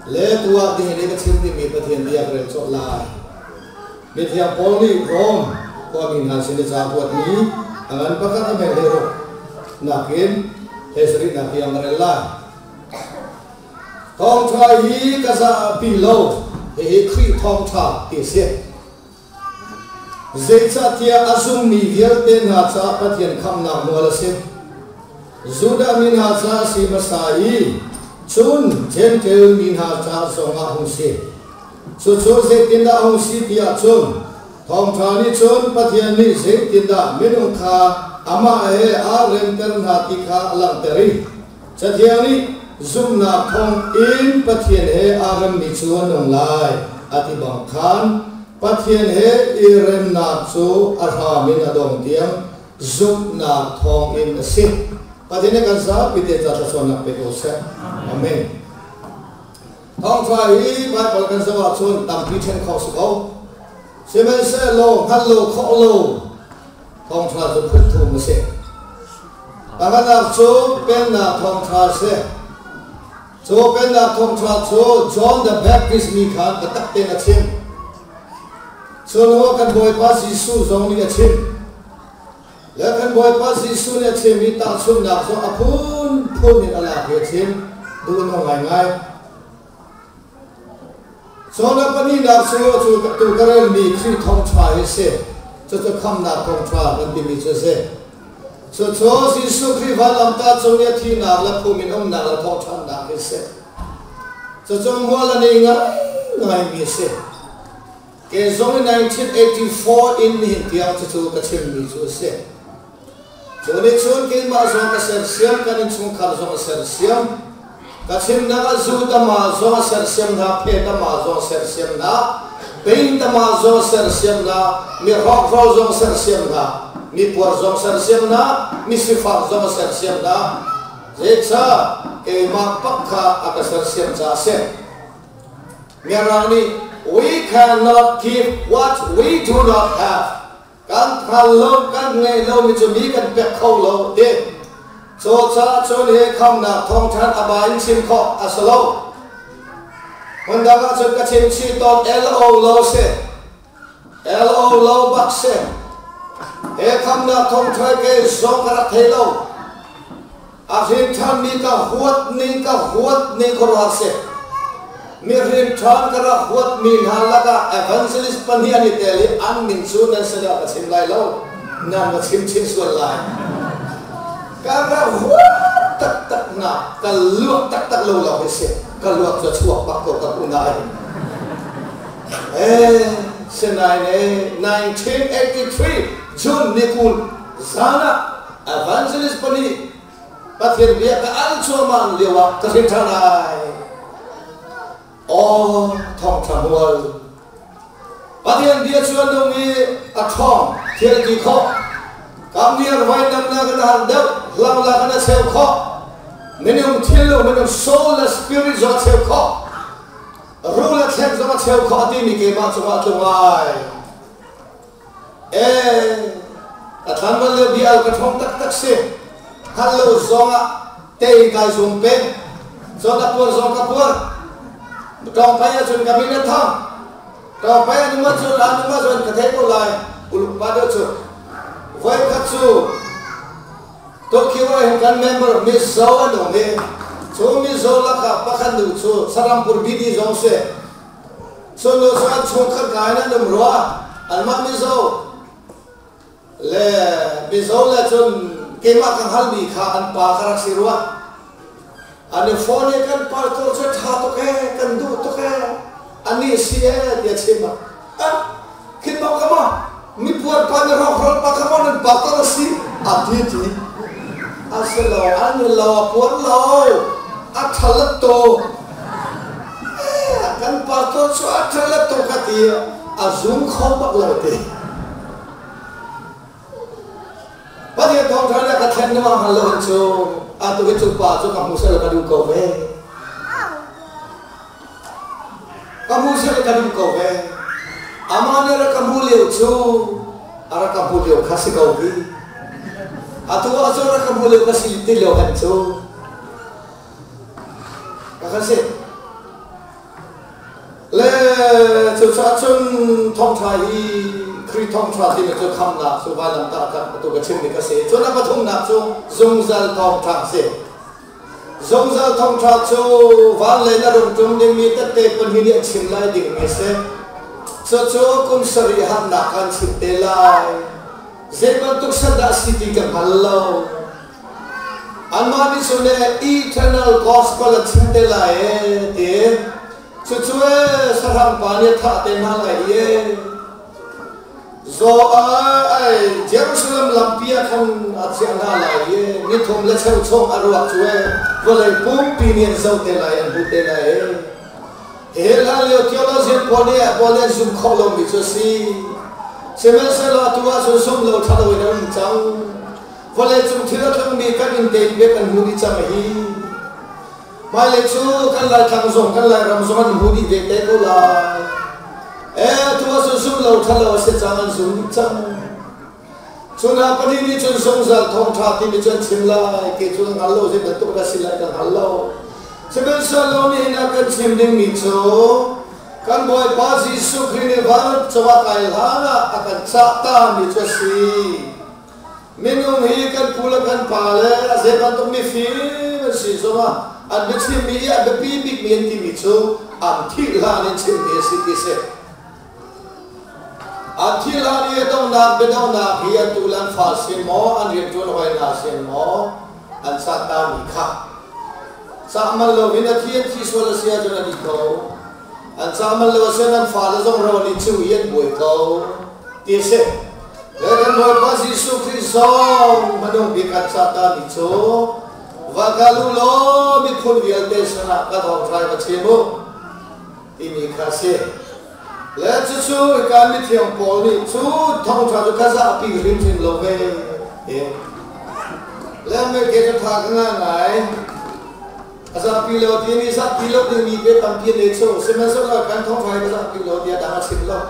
Le tuah ding in ka chim dingmi Pathian bia ka rel cawh lai. Mithiang Paul nih Rom khuami hna sin i ca kuatmi a ngan pakhat a hme hlei nakin hlei sarih nak tiang ka rel lai. Thawngṭha hi ka zahpi lo, hihi Khrih thawngṭha ti a si. Zeicahtiah a zummi vialte hna caah Pathian khamhnak nawl a si. Judah mi hna caah a si hmasa i cun Jentail mi hna ca zongah hung si. Cucu zeitindah a hung si ti ahcun thawngṭha nih cun Pathian nih zeitindah minung kha amah he aa remter hna ti kha a langhter i Cathiang nih zumhnak thawng in Pathian he aa remmi cu an nung lai a ti bang khan Pathian he i remnak cu a hram in a dong tiang zumhnak thawng in a si. Pathian nih kan zapi te ca thluachuahnak pe ko seh. Amen. Thawngṭha hi Baibal kan zoh ahcun tampi ṭhen khawh si ko. Sihmanhsehlaw hngalh lo khawh lo thawngṭha cu phun thum a si. Pakhatnak cu Pennak thawngṭha a si. Cu Pennak thawngṭha cu John the Baptist nih khan biatak tein a chim. Cu hnuah kan Bawipa Jesuh zong nih a chim. Le kan Bawipa Jesuh nih a chim i tahchunhnak zong a phunphun in a lak i a chim. Duh a nung ngaingai. Cun a pahnihnak cu cu tu ka relmi Khrih thawngṭha hi a si. Cucu khamhnak thawngṭha kan timi cu a si. Cucu Jesuh Khrih vailamtah cung i a thihnak le phum in umnak le thawhṭhannak hi a si. Cucu hmual a nei ngaingaimi a si. Kei zong in 1984 in nihin tiang cucu ka chimmi cu a si. Cu nih cun keimah zong ka sersiam, kan innchungkhar zong a sersiam. Ka chimnak ah zu tama zong a sersiam hna, phe tama zong a sersiam hna, pein tama zong a sersiam hna, mi hrawkhrol zong a sersiam hna, mi puar zong sersiam hna, mi sifak zong a sersiam hna. Zeicah keimah pak kha a ka sersiam caah a si. Mirang nih we cannot give what we do not have. Kan hngal lo, kan ngei lomi cu mi kan pek kho lo ti. Cucaah cun hi khamnak thawngṭhan a ba in chim khawh a si lo. Hmundang ah cun ka chim chih tawn LO lo si. LO lo bak si. He khamnak thawngṭha ke zong ka rak thei lo. A hrin ṭhanmi ka huat ning ka huat ning khuaruahhar si. Mi hrin ṭhan ka rak huatmi hna lakah evangelist pahnih an i tel i an min cu nan sinah ka chim lai lo, nan va chim chin sual lai. Ka rak huat taktak hna, ka luak taktak lo lawng hi si. Ka luak cu a chuak bak ko ka hmuh nain. Eh, sinain eh, 1983 June ni 20 zan ah Evangelist pahnih Pathian bia ka al cuahmah lio ah ka hrin ṭhan ai. Aw thawngṭha hmual. Pathian bia cu a nung i a ṭhawng thil ti khawh. Kamniar vainam na kan har deuh, hlang la kan a cheu khawh. Minung thinlung, minung soul le spirit zong a cheu khawh. Rul le thleng zong a cheu khawh timi keimah cungah a tlung ai. Ee, a thlan bal lio bia ka ṭhawng taktak si. Hngalh lo zong ah tei kai zuam peng. Cun a puar zong ka puar. Tawng phei ahcun ka min a thang. Tawng phei a nung ahcun a nung ahcun ka thei ko lai. Uluk pa deuh cu. Voi khat cu Tokyo ah hin kan member Mizo an um i cu Mizo lakah pakhat nu cu Sarampur BD zong si. Sunu cu an chungkhat ngai in an um rua. Anmah Mizo le Mizo le cun keimah ka hngalmi kha an pa ka rak si rua. An i phone i kan pastor cu ṭha tuk ee, kan duh tuk ee, anih si ee tiah chim ah, ah khin bak ka ma, mi puar pa mi hrawkhrol pa kha maw nan pastor a si a ti ti. A si lo, an lo a puar lo, a ṭhalat tuk. Kan pastor cu a ṭhalat tuk ka ti a zum kho bak lo ti. Pathian thawngṭha le ka thlen na hal lo hin cu atu hi cu pa cu ka hmu sel ka duh ko ve. Ka hmu sel ka duh ko ve. Amah nih rak ka hmu lio cu a rak ka hmu lio kha si ko hi. Atu ah cun rak ka hmu lio ka si ti lio hen cu. Ka kan si. Le cucaah cun thawngṭha hi Khrih thawngṭha timi cu khamnak cu vailamtah kan atu ka chimmi ka si. Cun a pathumnak cu zungzal thawngṭha a si. Zungzal thawngṭha cu van lei na rung ṭum dingmi tette pahnih nih a chim lai dingmi a si. Cucu kum sarih harnak kan chim te lai. Zei bantuk set dah si ti ka hngal lo. Anmah nih cun eternal gospel a chim te lai ee ti. Cucu ee sahrang pa nih a thah te hna lai i ee. Zaw ai Jerusalem lampi ah khan a chiah hna lai i nithum le cheu chung a ruak cu ee vawlei pumpi nih an zoh te lai an hmu te lai ee. Hi hlan lio theologian pawl nih pawl nih an zumh khawh lomi cu a si. Sihmanhsehlaw atu ahcun zumh lo ṭha loin a um cang. Vawleicung thil a tlungmi kan inn tein bia kan hmu dih cang hi. Hmailei cu kan Laitlang zong kan Lairam zong an hmu dih ve te ko lai. Eh atu ahcun zumh lo ṭha lo a si cang an zum dih cang. Cu hna pahnih nih cun zungzal thawngṭha timi cu an chim lai. Kei cu ka hngal lo zei bantuk dah si lai ka hngal lo. Sihmanhsehlaw nihin ah kan chim dingmi cu kan Bawipa Jesuh Khrih nih van cungah kai hlan ah a kan cah tami cu a si. Minung hi kan pu le kan pa le a zei bantuk mifim an si zongah an biachimmi i a biapi bikmi an timi cu an thih hlan in chimmi a si ti si. An thih hlan i a donghnak biadonghnak hi an tu le an fa sin maw an rianṭuan hawi hna sin maw an cahtami kha cah man loin a thi an thi sual a si ahcun a dih ko. An cah man lo a si an fale zong ro an i cuh i an buai ko ti a si. Le kan Bawipa Jesuh Khrih zong hmanung bik an cah tami cu va kal u law miphun vialte sinah ka thawngṭha va chim u timi kha a si. Le cucu hika mithiang Paul nih cu thawngṭha cu ka zahpi hrimhrim lo ve ti. Le me ke cu tha ka nga ngai. A zahpi lo ti nih zahpi lo dingmi pe tampi an ei cu. Sihmanhsehlaw kan thawngṭha hi ka zahpi lo tiah dang a chim lo.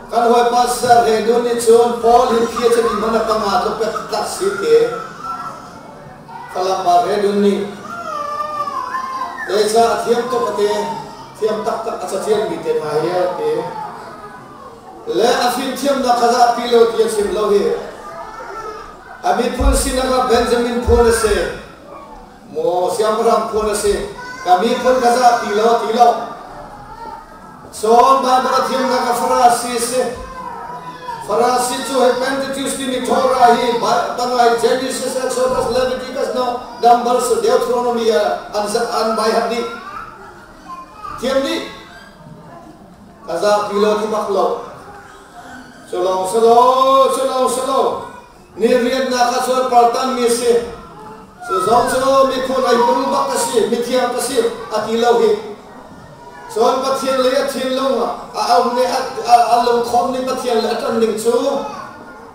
Kan hawipa Ser he nun nih cun Paul hi phia cemi hmanh a panga tluk pek tak si te. Falam pa he nun nih Teca a thiam tuk a te, thiam taktak a cathiam mi te hna hi a ti. Le a fimthiamnak kha zahpi lo ti a chim lo hi. A miphun sinak ah Benjamin phun a si. Maw siangpahrang phun a si. Ka miphun ka zahpi lo ti lo. Cun Baibal a thiamnak a Farasi a si. Farasi cu hi Pentateuch timi Torah hi tangai Genesis, Exodus, Leviticus, no Numbers, Deuteronomy an an bai hat dih. Thiam dih. Ka zahpi lo ti bak lo. Culong salo, culong salo. Ni riannak ah cun partan mi a si. Cu zong cu miphun ai pung bak a si, mithiang ka si a ti lo hi. Cun Pathian lei a thinlung a um nih a lungkhawm nih Pathian le a ṭan ning cu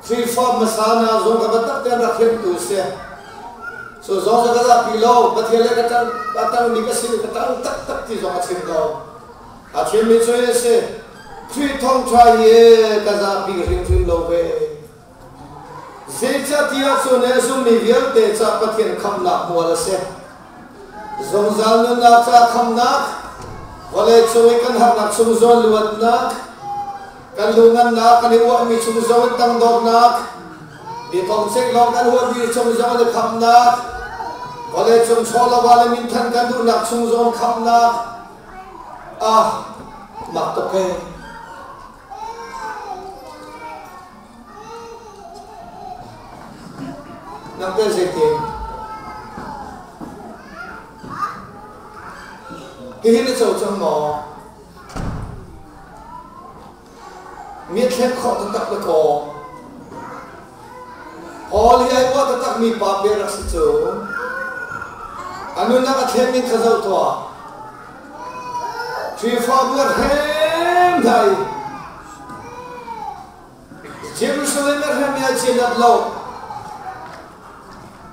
Khrihfa hmasa hna zong ka biatak tein rak hrimtu a si. Cu zong cu ka zahpi lo, Pathian le ka ṭan a ṭangmi ka si, ka ṭang taktak ti zong a chim lo. A chimmi cu hi a si, Khrih thawngṭha hi ka zahpi hrimhrim lo ve. Zeicahtiah cun a zummi vialte ca Pathian khamhnak hmual a si. Zungzal nunnak ca khamhnak, vawleicung i kan harnak chung zawn luatnak, kan lungannak kan i uahmi chung zong in tangdornak, mi kong ceih lawng kan huahmi chung zong in i khamhnak, vawleicung chawlava le minthan kan duhnak chung zong khamhnak, ah mak tuk ee. Nang tel zeitin? Hihi na co cang maw? Mi thlek khawh taktak na kaw. Paul hi ai uah taktak mi pa pe rak si cu. A nunnak a thlen ning kha zoh tuah. Khrihfabu a hrem hna i Jerusalem a hrem i a cianat lo.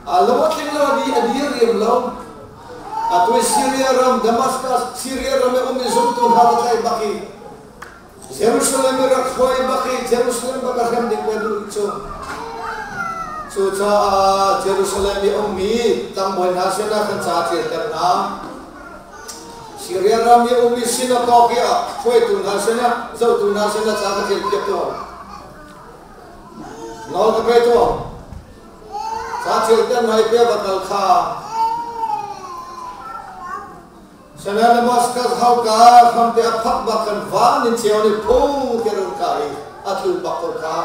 A lung a tling lo a dir riam lo. Atu i Syria ram Damascus Syria ram i um i zumtu hna va tlaih bak i Jerusalem i rak hruai bak i Jerusalem bak a hrem ding ve duh cu. Cucaah Jerusalem i ummi tlangbawi hna sinah khan ca a ṭialter hna. Syria ram i ummi sinakok i hruaitu hna sinah zohtu hna sinah ca ka ṭial piak tuah. Nawl ka pe tuah. Ca ṭialter hna i pe va kal kha. Sana Damascus hauka hramte a phak bak khan van in ceu nih phung ti run ka i a tlu bak ko kha.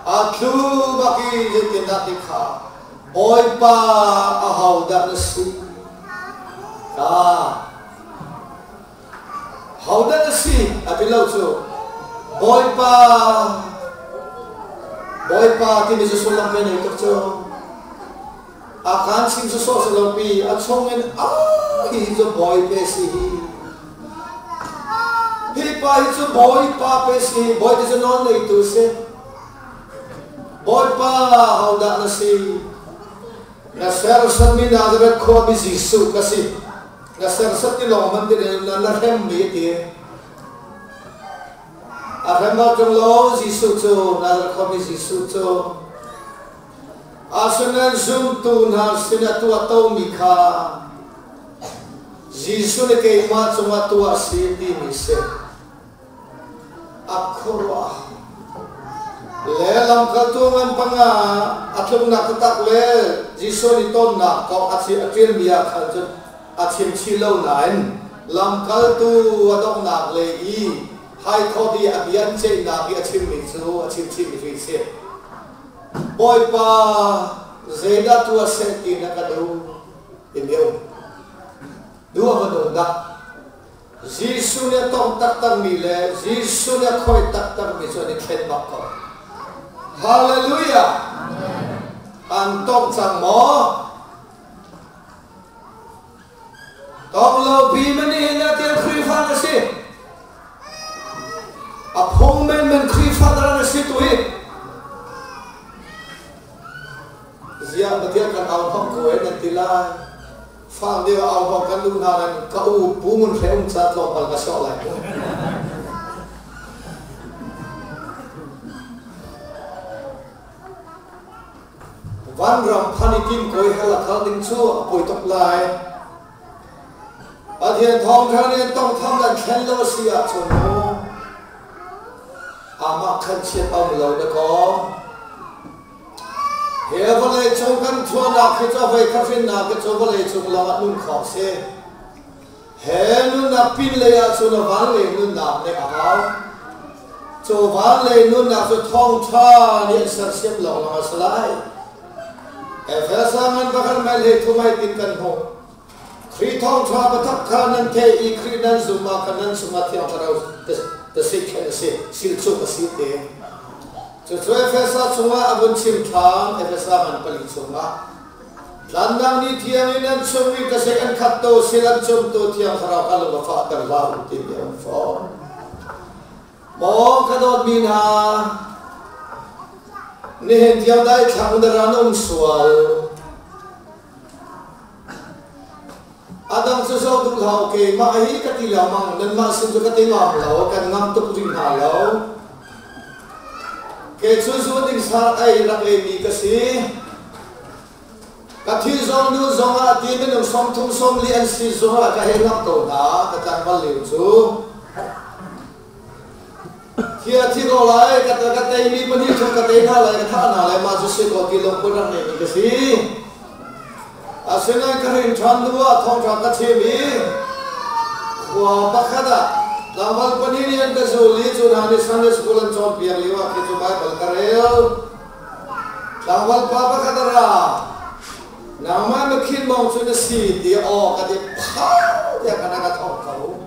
A tlu bak i zeitindah ti kha Bawipa ahodah na si? Ka hodah na si? A ti lo cu. Bawipa Bawipa timi cu sullam pe nei tuk cu. A kaan chim sawsawh si lo pi a chungin a hi cu bawi pe si hi. Hi pa hi cu bawipa pe si bawi ti cu nawl neitu si. Bawipa hodah na si? Na sersanmi Nazareth khuami Jesuh ka si. Na sersat ti lawng man ti na na hremmi ti. A hrem bal ṭung lo Jesuh cu Nazareth khuami Jesuh cu asinain zumtu hna sinah tuah tomi kha Jesuh nih keimah cungah tuah si timi si. A khuaruah le lamkaltu ngan panga a tluknak taktak le Jesuh nih tonnak kong a ṭialmi ah khan cun a chim chih lo nain lamkaltu a donghnak lei i haithawt i a bia an ceihnak i a chimmi cu a chim chihmi cu a si. Bawipa zeidah tuah seh ti na ka duh timi a um. Duh a van um dah. Jesuh nih a tong taktakmi le Jesuh nih a khoi taktakmi cu an i thlen bak ko. Hallelujah! An tong cang maw? Tong lo pi mani na tiang Khrihfa na si. A phung menmen Khrihfa dara na si tu hi. Ziah Pathian kan au hmang ko e nan ti lai. Fang deuh au hmang kan duh hna nan ka u pu ngun hre um ca tlawmpal ka sawh lai mu. Vanram phan i tim koi hal a khal ding cu a poi tuk lai. Pathian thawngṭha nih an tawngtham le an thlen lo a si ahcun mu amah khan chiat a um lo dakaw. Hi vawleicung kan thuanak hi cu a voi khat hrinnak hi cu vawleicung lawngah nun khawh a si. He nunnak pinlei ahcun a vanlei nunnak nih a hau. Cu vanlei nunnak cu thawngṭha nih an sersiam lawnglawng a si lai. Efesa ngan pakhat mei hlei thum ai tin kan hmuh. Khrih thawngṭha biatak kha nan theih i Khrih nan zumh ah khan nan chungah Thiang Thlarau tasik khen a si, silchuk a si te. Cucu Efesa chungah a vun chim ṭhan, Efesa ngan pali chungah. Tlannak ni thiang in nan chung i tasik an khat to, sil an cum to Thiang Thlarau kha lung a fahter hlah u timi a um fawn. Maw ka dawtmi hna, nihin tiang daithlang dara na um sual. A dang cu zoh duh hlah u keimah hi ka ti lengmang nanmah sin cu ka ti ngam lo kan ngam tuk rih hna lo. Kei cu zu ding sar ei rak eimi ka si. Ka thi zong nu zong ah ti minung 30 40 an si zong ah ka hei ngam ko hna ka tlangval lio cu. Thia thi ko lai ka ka teimi pahnih thum ka tei hna lai ka thah hna lai mah cu si ko ti lungput rak ngeimi ka si. Asinain ka rin ṭhan hnu ah thawngṭha ka chim i khua pakhat ah tlangval pahnih nih an ka zul i cu hna nih Sunday school an cawnpiak lio ah khi cu Baibal ka rel. Tlangval pa pakhat a ra. Nangmah na khin mawng cu na si ti aw ka ti phau tiah ka na ka thawk ko.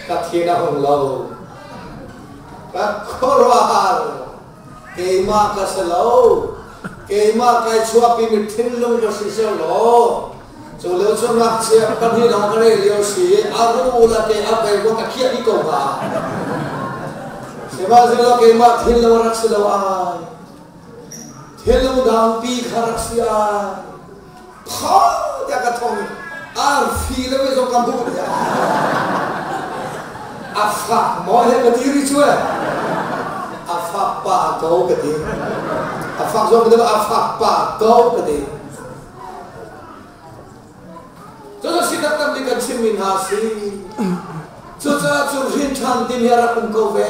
Ka thin a hung lo. Ka khuaruahhar. Keimah ka si lo. Keimah kai chuahpimi thinlung ka si seo law. Cu lio cu ngakchia pahnih lawng ka rei lio si i a ru la ke a pei ka khiah dih ko hnga. Sihmanhsehlaw keimah thinlung rak si lo ai. Thinlung dangpi kha rak si ai. Phau tiah ka thong i arfi le zong ka hmuh tiah a fak maw he ka ti ri cu eh a fak pa ko ka ti a fak zong ka ti a fak pa ko ka ti cu si taktak nih kan chim. simi hna si. Cucaah cu hrin ṭhan timi a rak um ko ve.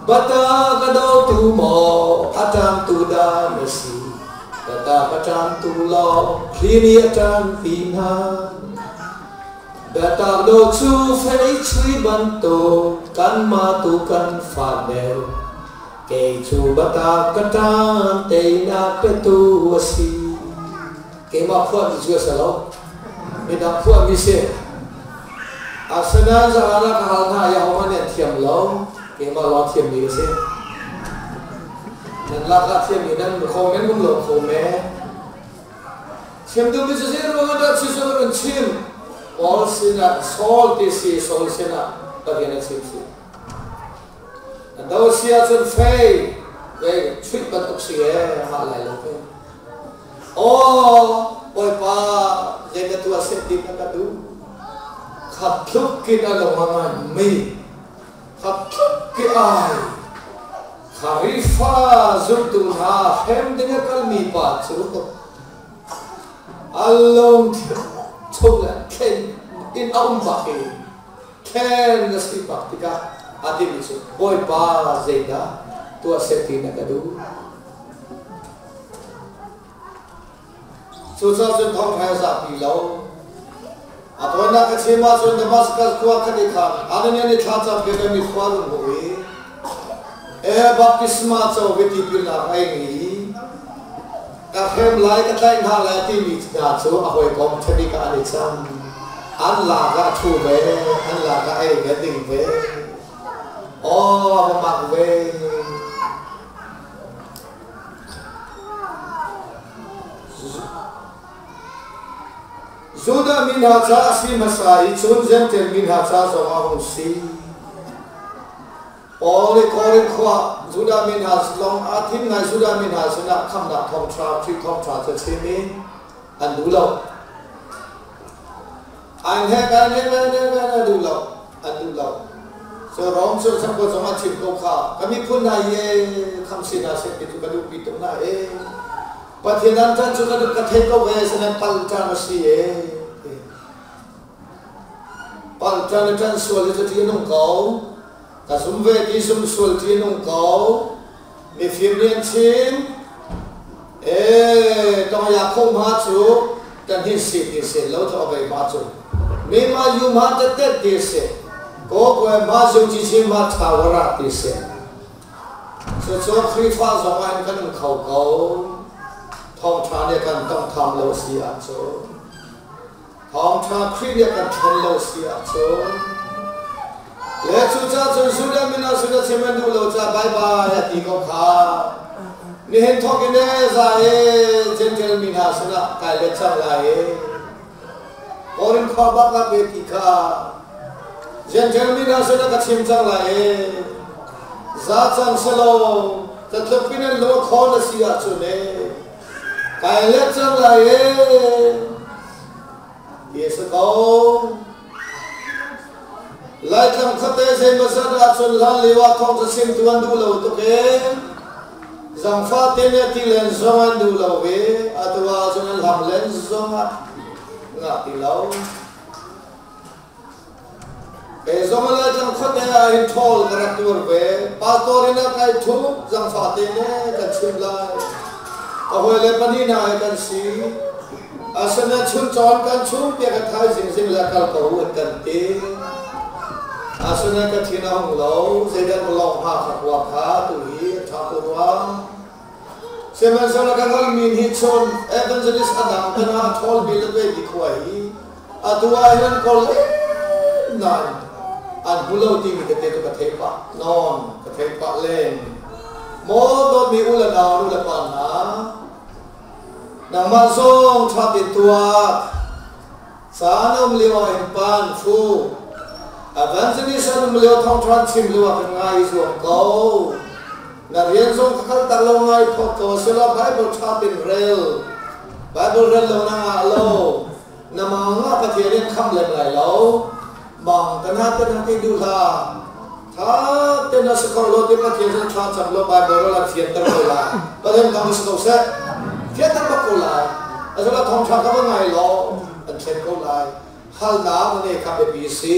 Bata ka dotu maw a ṭangtu dah na si? Bata ka ṭangtu law thli nih a ṭangpi hna. Biatak dawh cu fei chui bantuk kanmah tu kan fa deuh. Kei cu biatak ka ṭan teinak petu a si. Keimah phuahmi cu a si lo. Midang phuahmi si. Asinain zahan ah ka hal hna i ahohmah nih an thiam lo. Keimah lawng thiammi ka si. Nan lakah thiammi nan kho men um lo kho men. Chim duhmi cu zei ruangah dah Jesuh nih run chim? Paul sinah Saul ti si Saul sinah Pathian a chim si. A do si ahcun fei vei chuih bantuk si e hah lai lo fe. Aw Bawipa zei na tuah seh ti na ka duh. Khat tluk kin a lung a ngan mi khat tluk ki ai Kharifa zumtu hna hrem ding a kalmi pa cu a lungthin chung le thlen in a um bak i thlen na si bak tikah a timi cu Bawipa zeidah tuah seh ti na ka duh? Cucaah cun thawngṭha a zahpi lo. A tawinak ka chim ahcun Damascus khua khat i khan Ananias nih thlacam piak in mikhua rung hmuh i e baptisma co ve tipilnak a ing i ka hrem lai ka tlaih hna lai timi hna cu a hawikom ṭhabik ah an i cang. An lak ah a ṭhu ve, an lak ah ei ve ding ve. Aw, a va mak ve. Judah mi hna ca a si hmasa i cun Jentail mi hna ca zong a hung si. Paul nih Korin khua Judah mi hna lawng aa thim ngai Judah mi hna sinah khamhnak thawngṭha, Khrih thawngṭha cu a chim i an duh lo. An hek, an hek, an hek, an duh lo, an duh lo. So Rom cu changkua zong a chim ko kha. Ka miphun hna hi kham si hna seh ti cu ka duhpi tuk hna e. Pathian an ṭan cu ka duh ka thei ko ve sanan pal ṭan a si e. Pal ṭan a ṭan sual hi cu ṭih a nung ko. Ka zum ve ti zum sual ṭih a nung ko. Mifim nih an chim. E tong ya kho ma cu kan hin si ti se lo tho ve ma cu mi ma yu ma tet tet ti se ko ko ma zu chi chi ma tha wara ti se so cho Khrifa zong ah kan um kho ko thong tha ne kan tong tham lo si ah cu thong tha Khrih ne kan thlen lo si ah cu le cu ca cun Judah mina Judah chimen duh lo ca bye bye a ti ko kha nihin thawk in e za e Gentile mi hna sinah kai let cang lai e Korin khua bak la pe ti kha Gentile mi hna sinah ka chim cang lai e za cang selo catluk pin an lung khawn a si ahcun e kai let cang lai e ti a si ko. Laitlang khuate zeimawzat ahcun hlan lio ah thawng cachimtu an duh lo tuk i zangfah te nih a ti len zong an duh lo i atu ahcun an hlam len zong ah ngah ti lo. Kei zong Laitlang khuate ah hin ṭhawl ka rak tuar ve. Pastor in a kai ṭhup zangfah te nih kan chim lai. Ka hawile pahnih hna he kan si. Asinain chuncawn kan chung tiah ka thaizing zing le kal ko u an kan ti. Asinain ka thin a hung lo, zeidah ka lawng hnga kha khua kha tu hi a ṭha ko rua. Sihmanhsehlaw ka hngalhmi nih cun evangelist a dang kan ah ṭhawl bil a pe ti khua hi atu ah hin an kawl nain an hmu lo timi tete cu ka theih pah nawn ka theih pah len. Maw dawtmi u le nau nu le pa hna, Nangmah zong ṭha tein tuak. Caan a um lio ah hin pan fu. Evangelist an um lio thawngṭha an chim lio ah kan ngai i zuam ko. Na rian zong ka kal tak lo ngai phawt ko asilo Bible ṭha tein rel. Bible rel lo na ngah lo. Na mang ah Pathian in khamh lem lai lo. Mang ka na te na ti duh hlah. Tha te na si kho lo ti Pathian sin thla cam lo Bible rel an fianter ko lai. Pathian thawng si ko seh. Fianter bak ko. Azula thawngṭha ka va ngai law an thlen ko lai. Halnak na nei kha biapi si.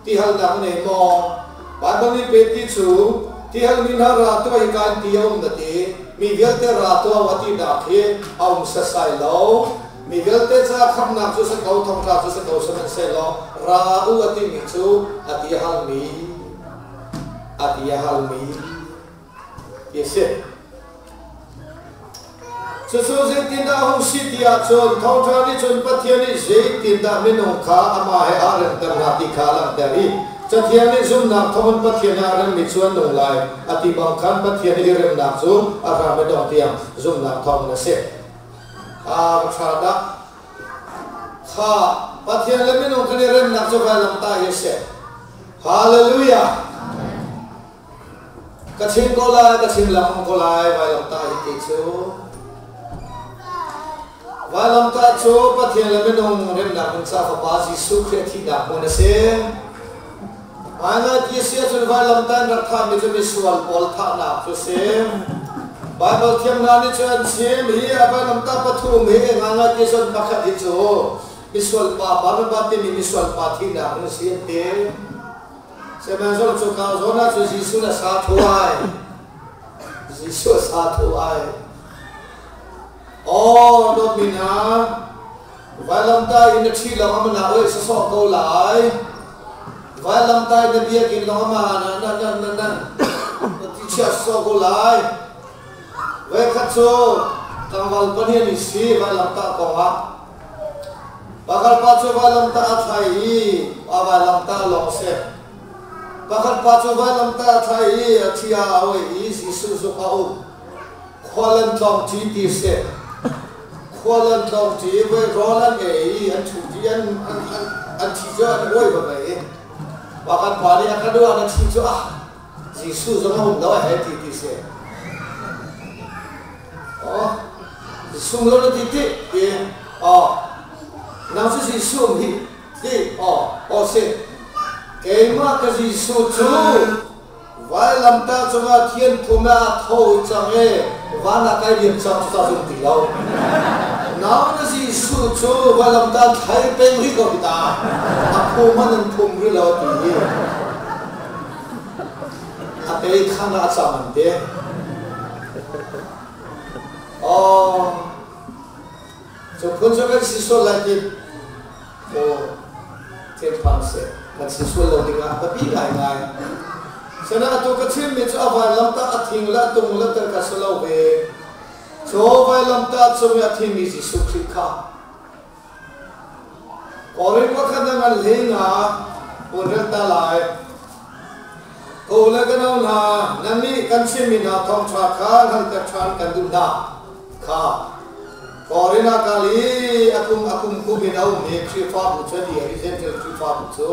Ti halnak na nei maw? Baibal nih pet ti cu ti halmi hna ra tuah hi kaan ti a um na ti. Mi vialte ra tuah a tinak hi a um setsai lo. Mi vialte caah khamhnak cu si ko, thongtla cu si ko sihmanhsehlaw ra u a timi cu a ti a halmi a ti a halmi ti a si. Cucu zeitindah a hung si ti ahcun thawngṭha nih cun Pathian nih zeitindah minung kha amah he aa remter hna ti kha a langhter i Cathiang nih zumhnak thawngin Pathian he aa remmi cu an nung lai a ti bang khan Pathian i remnak cu a hram i dongh tiang zumhnak thawngin a si. A ṭha dah. Kha Pathian le minung kan i remnak cu vailamtah hi a si. Hallelujah! Ka chim ko lai, ka chim lengmang ko lai, vailamtah hi ti cu. Vailamtah cu Pathian le minung remnak ding ca Fapa Jesuh Khrih a thihnak hmun a si. Ngaingai ti a si ahcun vailamtah in rak thahmi cu misual pawl thahnak cu a si. Baibal thiam hna nih cun an chim hi a vailamtah pathum hi ngaingai ti cun pakhat hi cu misual pa Barnabas timi misual pa thihnak hmun a si an ti. Sihmanhsehlaw cu ka zawn ah cun Jesuh na sa thu ai. Jesuh a sa thu ai. Aw dawtmi hna, vailamtah in na ṭhi lawng ama na oih sawsawh ko lai. Vailamtah in na biakinn lawng ama na na na na na na ti chia sawsawh ko lai. Voikhat cu tlangval pahnih an i si vailamtah kongah. Pakhat pa cu vailamtah a thlai i a vailamtah lawng a si. Pakhat pa cu vailamtah a thlai i a thi ah a oih i Jesuh zuk a um. Khual an tlawng ṭi ti a si. Khual an tlawng ṭi i voi rawl an ei i an ṭhu ṭi an an an an thi cu an uai va mei. Pakhat pa nih a ka duh ah na thi cu ah Jesuh zong a um lo a hei ti ti si. Oh, sung lo na ti ti ti oh nang cu Jesuh um hi ti oh oh si keimah ka Jesuh cu vailamtah cungah thian phum ah tho cang e van ah kai liam cang cu ta zum ti lo nang na Jesuh cu vailamtah thlai peng rih ko ta a phum an phum rih lo ti hi A pei khan ah a cam an ti. Oh, cu phun cu kan si sual lai ti aw thilphang si kan si sual lo ding ah biapi ngaingai. Sana atu ka chimmi cu a vailamtah a thing le a tung le tel ka si lo ve. Cu vailamtah cung i a thimi Jesuh Khrih kha Korin pakhat na ngan hlei nga pulrel ta lai. Ko le ka no hna, nannih kan chimmi hna thawngṭha kha hngalhter ṭhan kan duh hna. Kha Korin ah kal i a kum a kum kum in a ummi Khrihfabu cu a dir i Gentle Khrihfabu cu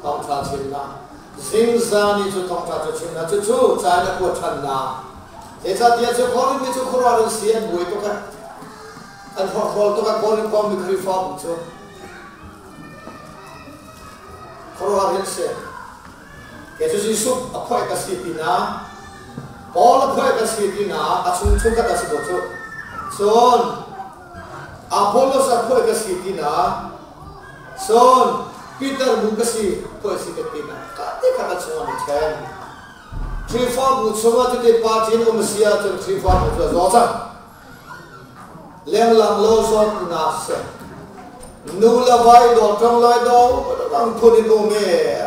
thawngṭha chimnak zingzan i cu thawngṭha cu chimnak cucu ca in a kuat ṭhan hna. Zeicahtiah cu Korin mi cu khuaruahar an si, an buai tuk. An hrawkhrol tuk a Korin khuami Khrihfabu cu khuaruahhar hin si. Kei cu Jesuh a phoih ka si tina, Paul a phoih ka si tina, a chung chungkhat a si ko cu. Cun Apollos a phoih ka si tina, cun Peter bu ka si phoih si ka tina. Ka te kha ka chung an i ṭhen. Khrihfabu chungah cuti party in um a si ahcun Khrihfabu cu a zaw cang. Lenglang lo zawtnak si. Nu le vai dawt ṭong lai do bang phun in um i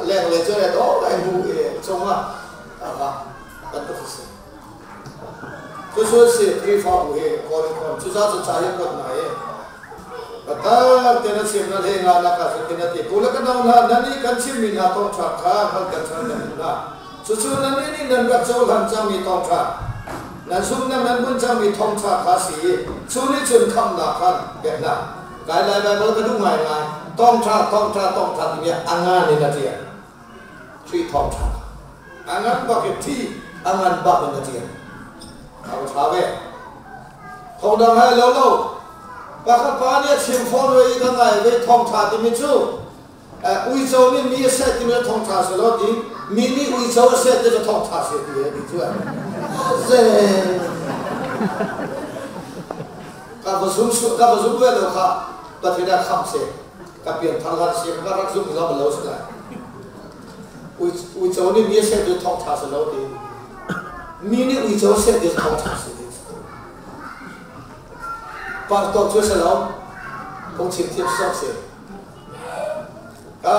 leng le cu le do lai hu i cungah aka bantuk si. Cucu si Khrihfabu hi kawl in kawl cuca cu ca hi kuat na i Patar te na chim na hle nga na ka cu na ti tu le ka no hna nan i kan chimmi hna thawngṭha kha hngal kan chan kan duh hna. Cucu nannih nih nan rak cohlan cangmi thawngṭha, nan zumhnak nan bunh cangmi thawngṭha kha a si i cu nih cun khamhnak kha pek hna. Kai Lai Baibal ka duh ngaingai. Thawngṭha, thawngṭha, thawngṭha timi ah a ngan in a ṭial. Khrih thawngṭha. A ngan bak in thi, a ngan bak in a ṭial. A va ṭha ve. Thawngdang hai lo lo. Pakhat pa nih a chim fawn ve i ka ngai ve thawngṭha timi cu Uico nih mi a seh timi cu thawngṭha si lo ti mi nih uico a seh ti cu thawngṭha si ti ti cu ze ka Ka va zum ka va zum ve lo kha Pathian ah kham se ka pian thar hlan si ka rak zum lo lo si lai. Uico nih mi seh tu thong tha si lo ti. Mi nih uico seh tu thong tha si ti. Par to cu si lo. Phungchim thiam sok si. Ka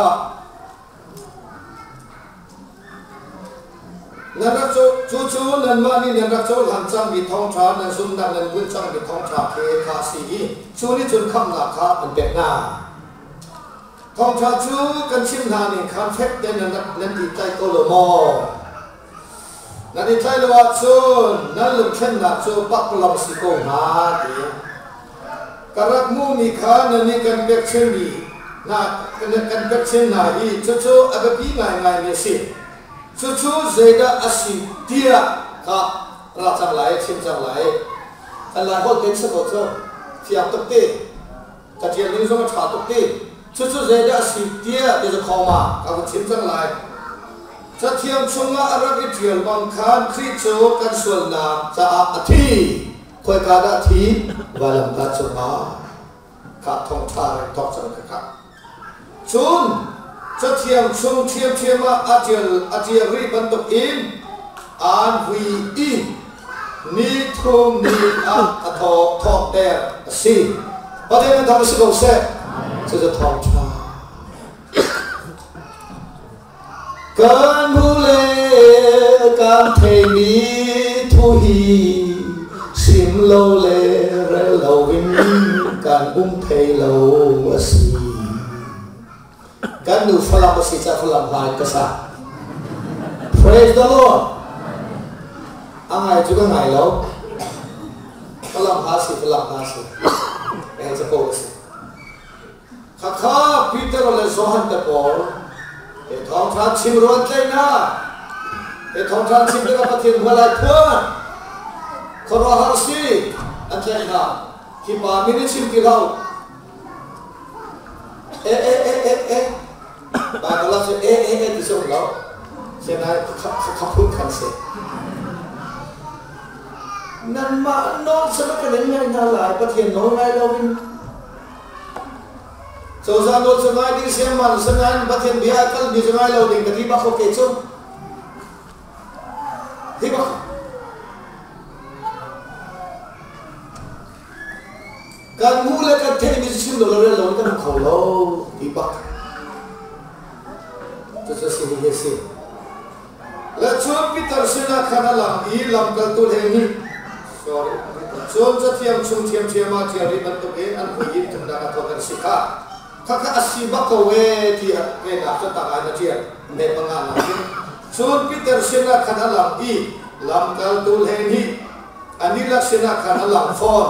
Nan rak cu cucu nanmah nih nan rak cohlan cangmi thawngṭha, nan zumhnak nan bunh cangmi thawngṭha he kha a si i cu nih cun khamhnak kha an pek hna. Thawngṭha cu kan chimh hna ning khan fek tein nan rak nan i tlaih ko lo maw? Nan i tlaih lo ahcun nan lungthlennak cu pakpalawng si ko hnga ti. Ka rak hmuhmi kha nannih kan pekchinmi hna kan pekchin hna i cucu a biapi ngaingaimi a si. Cucu zeidah a si tiah ka ra cang lai, chim cang lai. Kan Lai holh tein si ko cu. Fiang tuk ti. Ka ṭial ning zong a ṭha tuk ti. Cucu zeidah a si tiah ti cu khawma ka vun chim cang lai. Cathiang chungah a rak i ṭial bang khan Khrih cu kan sualnak caah a thi. Khoika dah thi? Vailamtah cungah kha thawngṭha rak thawk cang kha kha. Cun Cathiang chung ṭhiamṭhiam ah a ṭial a ṭial rih bantukin aan vui i ni thum ni ah a thawk thawhter a si. Pathian nan thang si ko seh. Cucu thawngṭha. Kan hmu le kan theimi thu hi sim lo le rel loin kan um thei lo a si. Kan nu Falam a si caah Falam hla in ka sa. Praise the Lord. A ngai cu ka ngai lo. Falam hla si, Falam hla si. Eh, capo a si. Khakha Peter le Johan te pawl he thawngṭha chim ruan tlaihnak he thawngṭha chim tikah Pathian hmual ai phuan khuaruahhar si an tlaih hna hi pa min i chim ti lo e e e e e Bible ah cun e e e ti si um lo senai kha phun khan si nanmah nawl sama kan in ngai hna lai Pathian nawl ngai lo in Cozah nawl cu ngai ding siangman sinain Pathian bia a kalmi cu ngai lo ding ka ti bak ko ke cu. Hi bak. Kan hmuh le kan theihmi cu chim lo le rel lo kan kho lo ti bak. Cucu si hi hi si. Le cun Peter sinah khan a lang i lamkaltu hlei nih sorry cun cathiang chung ṭhiamṭhiam ah ṭial rih bantukin an vui in thumnak a thawk an si kha khakha a si bak ko e ti a venak cu tang ah na ṭial me panga nak in cun Peter sinah khan a lang i lamkaltu hlei nih ani lak sinah khan a lang fawn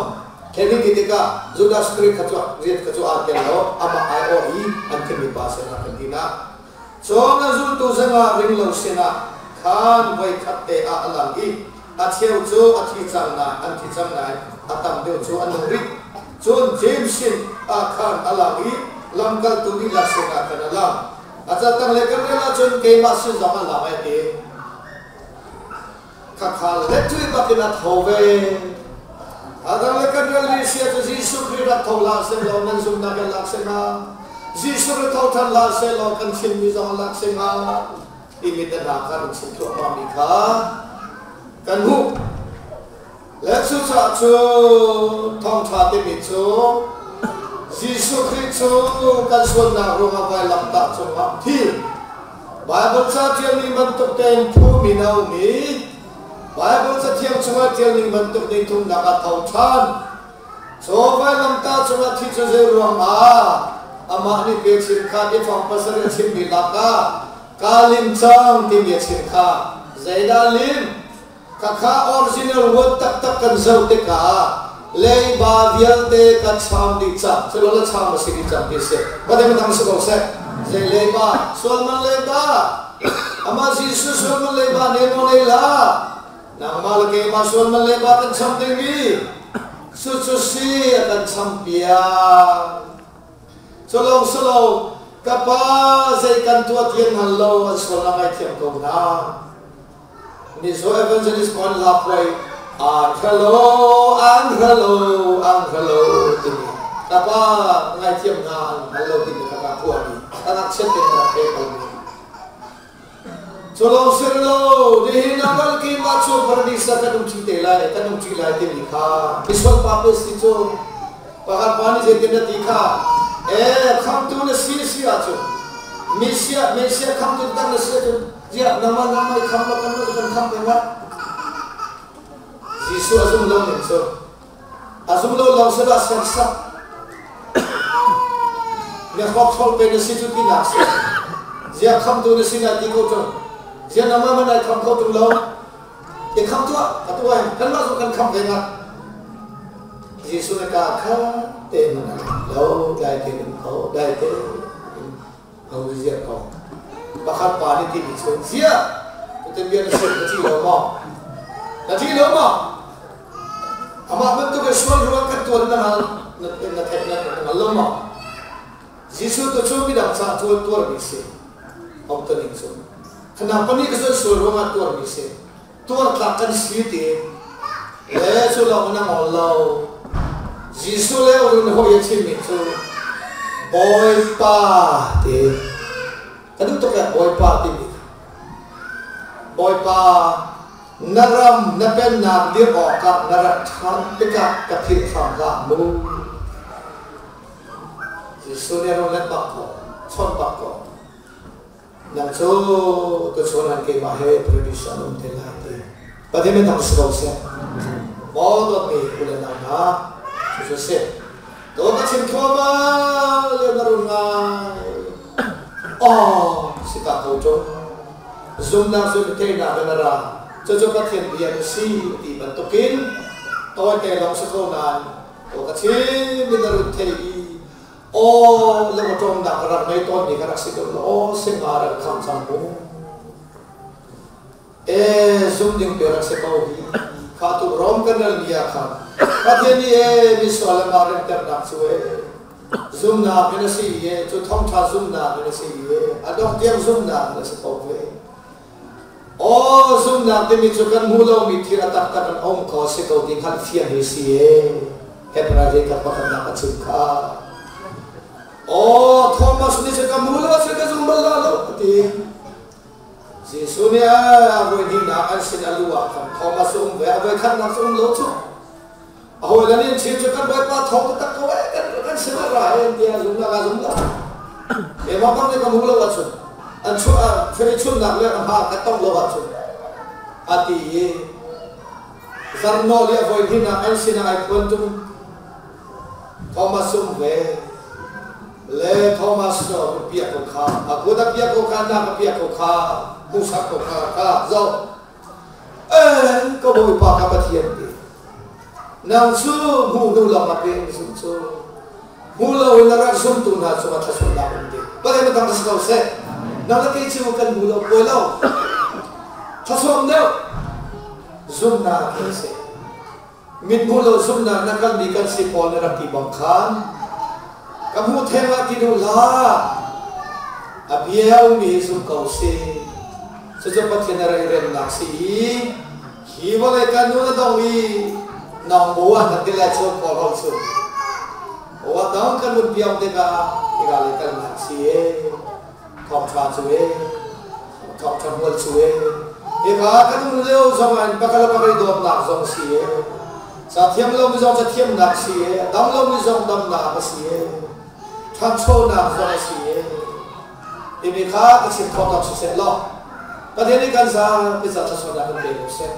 Kevin ti tikah Judas Iscariot kha cu riat kha cu aa tel lo amah aiawh i an thimmi pa sinah kan ti na Cun a zultu zengah ringlo sinah khan voikhat te ah a lang i a cheu cu a thi cang nain an thi cang nain a tam deuh cu an nung rih. Cun James sin ah khan a lang i lamkaltu dihlak sinah khan a lang. A catang le kan rel ahcun keimah sin zong a lang ai ti. Khakha le tui bakin a tho ve. A dang le kan rel rih sia cu Jesuh Khrih rak tho hlah sehlaw nan zumhnak in lak se hnga. Jesuh rak tho ṭhan hlah sehlaw kan chimmi zong lak se hnga timi te hna kha kan chim thluahmahmi kha kan hmuh. Le cucaah cu thawngṭha timi cu Jesuh Khrih cu kan sualnak ruangah vailamtah cungah thi Baibal ca ṭialmi bantuk tein phumi na um i Baibal Cathiang chungah ṭialning bantuk ni thumnak ah tho ṭhan. Caw vailamtah cungah thi cu zei ruangah amah nih pe chim kha biafang pasarih a chimmi lakah kaa lim cang timi a chim kha zeidah lim? Khakha original word taktak kan zoh tikah leiba vialte kan cham dih cang. Culo le cham a si dih cang ti a si. Pathian dang si ko seh. Zei leiba? Sualman leiba. Amah Jesuh sualman leiba ne maw nei la? Nangmah le keimah sualman leiba kan cham dingmi cu cu si a kan cham piak. Culong silo ka pa zei kan tuah tiang hngal lo an sual na ngaithiam ko hna. Mizo evangelist kon la puai an hralo an hralo an hralo. Tapa ngaithiam hna an hngal lo timi kha ka phuah i ka ngakchiat tein ka rak thei balmi. Cu lawng si lo, nihin ah kan keimah cu paradis ah kan um ṭi te lai, kan um ṭi lai timi kha misual pa pe si cu pakhat pa nih zeitin na ti kha ee khamtu na si si ahcun Messiah Messiah khamtu tak na si ahcun ziah nangmah nangmah i kham lo kan kan kham peng ah Jesuh a zum lo ning cu a zum lo lawng si dah sersak na hrawkhrol pe na si cu tinak si zia khamtu na si na ti ko tung zia nangmah man ai kham kho tung lo i kham tuah atu ai kanmah zong kan kham ve nga Jesuh na ka kha te man lo dai te dum ko dai te ho zia ko pakhat pa nih timi cu zia tutan bia na sim na thi lo maw na thi lo maw amah bantuk in sual ruang kan tuan na ngal na na theih na ngal lo maw Jesuh tu cu midang ca tuan tuarmi si om taning cu khanang pani ka sual sual ruangah tuarmi si tuar tlak kan si ti le cu lawng na ngol lo Jesuh le urun hoi a chimmi cu Bawipa ti ka duh tuk eh Bawipa timi Bawipa na ram na pennak dirh awkah na rat ṭhan tikah ka philh hram hlah mu Jesuh nih a run let bak ko chawnh bak ko Nang cu tuchun an keimah he paradis an um te lai ti. Pathian min thang si ko seh. Maw dawtmi u le nau hna, cucu si. Dawt na chim thluahmah lio na run ngai. Oh, si ta ko ṭung. Zumnak cu teinak in a ra. Cucu Pathian bia na si ti bantukin tawite lawng si ko nain aw ka chim in na run thei i Aw lungawṭawmnak ka rak ngei tawnmi ka rak si ko aw singa rak kham cang mu e zum ding pe rak si ko hi kha tu rom kan ral mi ah khan Pathian nih e misual le mah remternak cu e zumnak in a si e cu thawngṭha zumnak in a si e a dong tiang zumnak in a si ko ve aw zumnak timi cu kan hmu lomi thil a taktak an um ko si ko ti hngalh fiang hi si e Hebrai ka pakhatnak a chim kha aw Thomas nih cu ka hmu lo si ka zum bal la lo a ti Jesuh nih a voi hnihnak an sin a lu ah khan Thomas um ve a voi khatnak cu um lo cu a hawi le nih chim cu kan Bawipa thawng taktak ko eh kan kan sin a ra eh tiah zumnak a zum lo keimah bang nih ka hmu lo ahcun an chuah fei chunnak le a hma ka tong lo ahcun a ti i zarnawl i a voi hnihnak an sinah ai phuan tung Thomas um ve le Thomas cu piak ko kha a kut a piak ko kha nak a piak ko kha hmuhsak ko kha kha zoh Eh, ka Bawipa ka Pathian ti. Nang cu hmu hnu lawng a pe zum cu. Hmu lo in na rak zumtu hna cungah thluachuahnak um ding. Pathian na dang si ko seh. Nang le kei cu kan hmu lo puai lo. Thluachuah deuh. Zumnak in seh. Mit hmu lo zumnak na kalmi kan si pawl na rak ti bang khan. Ka hmu theng ah ti duh hlah. A bia ummi hi zum ko si. Cucu Pathian a rei remnak si i hi vawlei kan nu na dong i nong bu ah kan ti lai cu kawl hol cu. Wa dong kan nun piang tikah hika lei kalnak si e thawngṭha cu e thawngṭha hmual cu e hika kan um lio zong ah pakhat le pakhat i dawtnak zong si e ca thiam lomi zong ca thiamnak si e dam lomi zong damnak a si e ṭhanchonak zong a si e timi kha ka chim khawh tawk siseh law Pathian nih kan zapi ca thluachuahnak kan pe ko seh.